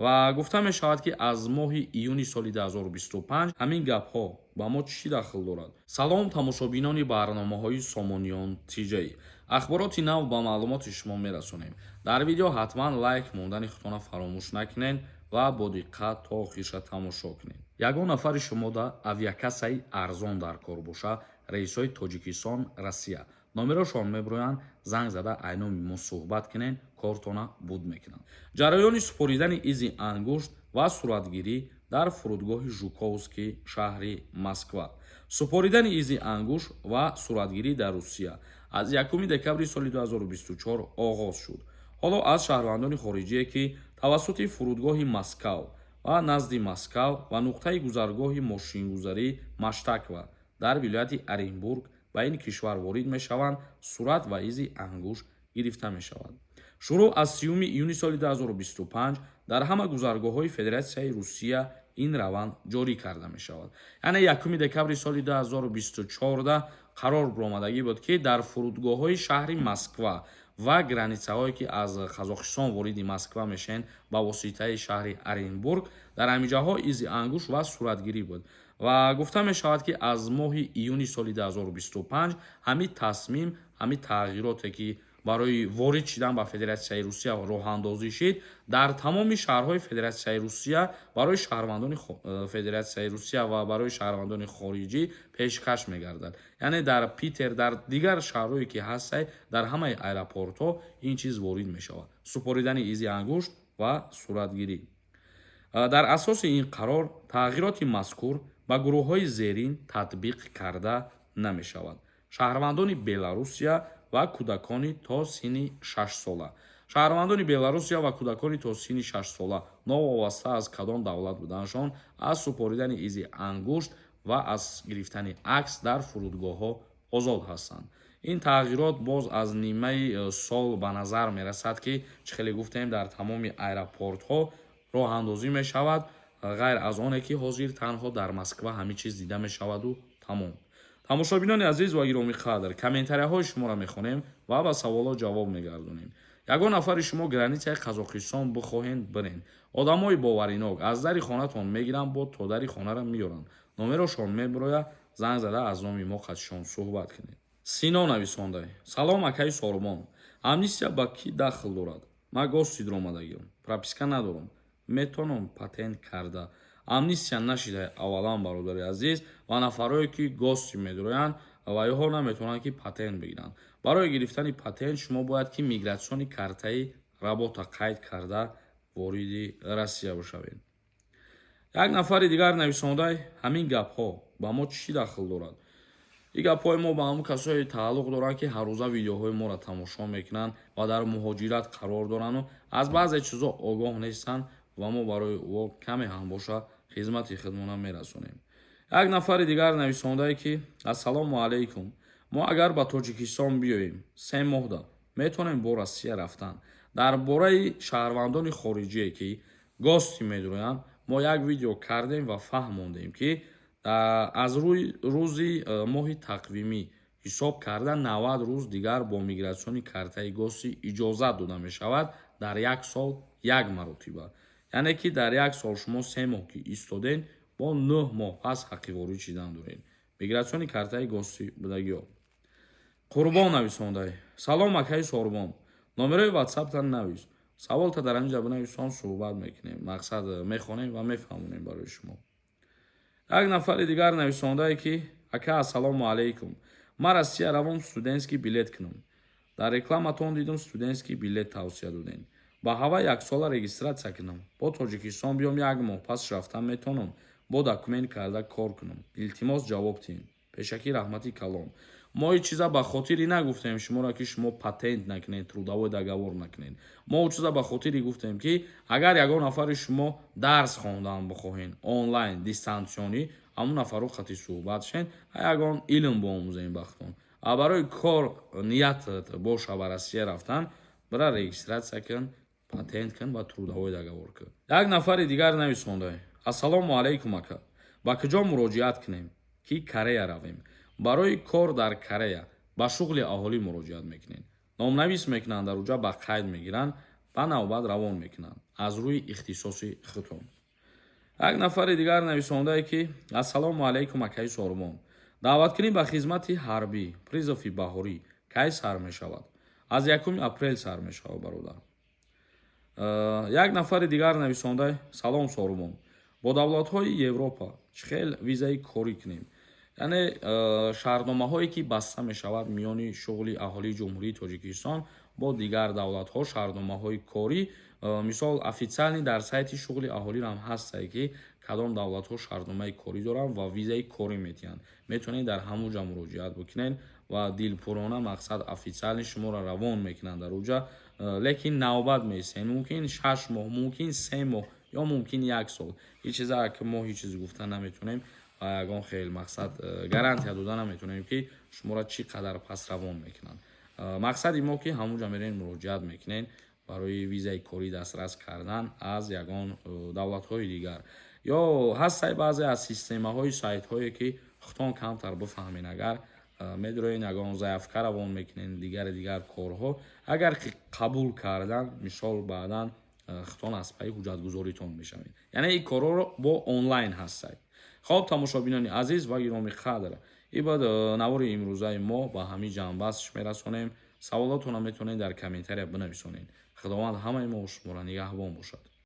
Ва гуфта мешавад, ки аз моҳи июни соли 2025. Ҳамин гапҳо ба мо чӣ дахл дорад? Салом, тамошобинони барномаҳои Сомониён ТЖ. Ахбороти нав ба маълумоти шумо мерасонем. Дар видео ҳатман лайк мондани худтона фаромӯш накунед ва бо диққат то охирша тамошо кунед. Ягон нафари шумода авиакассаи арзон дар кор боша, рейсҳои Тоҷикистон, Россия номерошон мебироянд, занг зада айноми мо суҳбат кунед, кортона буд мекунанд. Ҷараёни супоридани изи ангушт ва суратгирӣ дар фурудгоҳи Жуковский шаҳри Москва. Супоридани изи ангушт ва суратгирӣ дар Русия аз 1 декабри соли 2024 оғоз шуд. Ҳоло аз шаҳрвандони хориҷие, ки тавассути фурудгоҳи Москав ва назди Москав ва нуқтаи гузаргоҳи мошингузарӣ Маштаква дар вилояти Оренбург ба ин кишвар ворид мешаванд, сурат ва изи ангушт гирифта мешавад. Шурӯъ аз 30 июни соли 2025 дар ҳама гузаргоҳҳои Федератсияи Русия ин раванд ҷорӣ карда мешавад. Яъне 1 декабри соли 2024 қарор баромадагӣ буд, ки дар фурудгоҳҳои шаҳри Москва ва границаҳое, ки аз Қазоқистон вориди Москва мешаванд ба воситаи шаҳри Оренбург, дар ҳамиҷаҳо изи ангушт ва суратгирӣ буд. Ва гуфта мешавад, ки аз моҳи июни соли 2025 ҳамин тасмим, ҳамин тағйироте, ки барои ворид шидан ба Федератсияи Русия роҳандозӣ шид, дар тамоми шаҳрҳои Федератсияи Русия барои шаҳрвандони Федератсияи Русия ва барои шаҳрвандони хориҷӣ пешкаш мегардад. Яъне дар Питер, дар дигар шаҳрҳое, ки ҳастай, дар ҳамаи аэропортҳо ин чиз ворид мешавад: супоридани изи ангушт ва суратгирӣ. Дар асоси ин қарор тағйироти мазкур ба гурӯҳҳои зерин татбиқ карда намешавад: шаҳрвандони Беларусия ва кӯдакони то синни 6 сола. Шаҳрвандони Беларусия ва кӯдакони то синни 6 сола, новобаста аз кадом давлат буданашон, аз супоридани изи ангушт ва аз гирифтани акс дар фурудгоҳҳо озод ҳастанд. Ин тағйирот боз аз нимаи сол ба назар мерасад, ки чӣ хеле гуфтем, дар тамоми аэропортҳо роҳандозӣ мешавад, ғайр аз оне ки ҳозир танҳо дар Москва ҳамин чиз дида мешаваду тамом. Тамошобинони азиз ва гиромӣ қадр, комментарияҳои шуморо мехонем ва ба саволҳо ҷавоб мегардонем. Ягон нафари шумо границаи Қазоқистон бихоҳед, бирен. Одамои боваринок аз дари хонатон мегиранд, бо то дари хонаро меёранд. Номерошон мебирояд, занг зада аз номи мо қатишон суҳбат кунед. Сино нависонда: «Салом, акаи Сорбон, амнистия ба кӣ дахл дорад? Ман гости омадагиам, прописка надорам, метавонам патент карда?» Амнистия нашида аввалан, бародари азиз, ва нафарое, ки гости медороянд, ва ёҳо наметавонанд, ки патент бигиранд. Барои гирифтани патент шумо бояд, ки миграционный картаи работа қайд карда вориди Россия бошавед. Як нафари дигар нависондай: «Ҳамин гапҳо ба мо чӣ дахл дорад?» Ин гапҳои мо ба ҳамон касое тааллуқ доранд, ки ҳаррӯза видеоҳои моро тамошо мекунанд ва дар муҳоҷират қарор дорану аз баъзе чизо огоҳ нестанд, ва мо барои ӯ каме ҳам боша хизмати худмона мерасонем. Як нафари дигар нависондае, ки «Ассалому алайкум, мо агар ба Тоҷикистон биёем, 3 моҳда метавонем бо Россия рафтан?» Дар бораи шаҳрвандони хориҷие, ки гости медуроянд, мо як видео кардем ва фаҳмондем, ки аз рӯзи моҳи тақвимӣ ҳисоб карда 90 рӯз дигар бо миграционный картаи гости иҷозат дода мешавад дар як сол як маротиба. Яъне ки дар як сол шумо 3 моҳ ки истоден, бо 9 моҳ пас ҳаққи ворид шидан доред, миграционный картаи гости будагиё. Қурбон нависондай: «Салом, акаи Сорбон, номерои ватсаптан навис, саволта дар ҳамин ҷа бинависон, суҳбат мекунем». Мақсад, мехонем ва мефаҳмонем барои шумо. Як нафари дигар нависондае, ки «Ака, ассалому алайкум, ман Россия равом, студентский билет кунам. Дар рекламатон дидум, студентский билет тавсия додем. Ба ҳава яксола регистрация кунам, бо Тоҷикистон биём, як моҳ пас рафтан метавонам, бо документ карда кор кунам? Илтимос, ҷавоб диҳем. Пешакӣ раҳмати калон». Мо ин чиза ба хотире нагуфтем шуморо, ки шумо патент накунед, трудовой договор накунед. Мо он чиза ба хотире гуфтем, ки агар ягон нафари шумо дарс хондан бихоҳед онлайн, дистанционный, ҳамон нафарро хати суҳбат шен, ягон илм боомӯзем бахтон. А барои кор ният боша ба Россия рафтан, бира регистрация кун, патент кун ва трудовой договор кун. Як нафари дигар нависонда: «Ассалому алайкум, ака, ба куҷо муроҷиат кунем, ки Корея равем барои кор?» Дар Корея ба шуғли аҳолӣ муроҷиат мекунед, номнавис мекунанд, дар уҷа ба қайд мегиранд. Ба навбат равон мекунанд аз рӯи ихтисоси худтон. Як нафари дигар нависондае, ки: «Ассалому алайкум, акаи Сорбон, даъваткунӣ ба хизмати ҳарбӣ, призыв и баҳорӣ кай сар мешавад?» Аз 1 апрел сар мешавад, бародар. Як нафари дигар нависонда: «Салом, Сорбон, бо давлатҳои Европа чӣ хел визаи корӣ кунем?» Яъне шартномаҳое, ки баста мешавад миёни Шуғли аҳолии Ҷумҳурии Тоҷикистон бо дигар давлатҳо, шартномаҳои корӣ, мисол, официально дар сайти Шуғли аҳолиам ҳастае, ки кадом давлатҳо шартномаи корӣ доранд ва визаи корӣ метиҳанд. Метавонед дар ҳамон ҷа муроҷиат бикунед ва дилпурона, мақсад, официально шуморо равон мекунанд дар уҷа, лекин навбат меистед, мумкин 6 моҳ, мумкин 3 моҳ ё мумкин як сол. Ҳеҷ чиза мо ҳеҷ чиз гуфта наметавонем ва ягон хел, мақсад, гарантия дода наметавонем, ки шуморо чӣ қадар пас равон мекунанд. Мақсади мо, ки ҳамон ҷа мерен, муроҷиат мекунед барои визаи корӣ дастрас кардан аз ягон давлатҳои дигар. Ё ҳастае баъзе аз системаҳои сайтҳое, ки худтон камтар бифаҳмед, агар медроен, ягон заявка равон мекунед, дигари дигар корҳо, агар ки қабул кардан, мисол, баъдан худтон аз пайи ҳуҷҷатгузоритон мешавед. Яъне ин корҳоро бо онлайн ҳастад. Хоб, тамошобинони азиз ва гироми қадр, ибад навори имрӯзаи мо ба ҳамин ҷамъбастш мерасонем. Саволотонро метавонед дар комментария бинависонед. Худованд ҳамаи мо шуморо нигаҳбон бошад.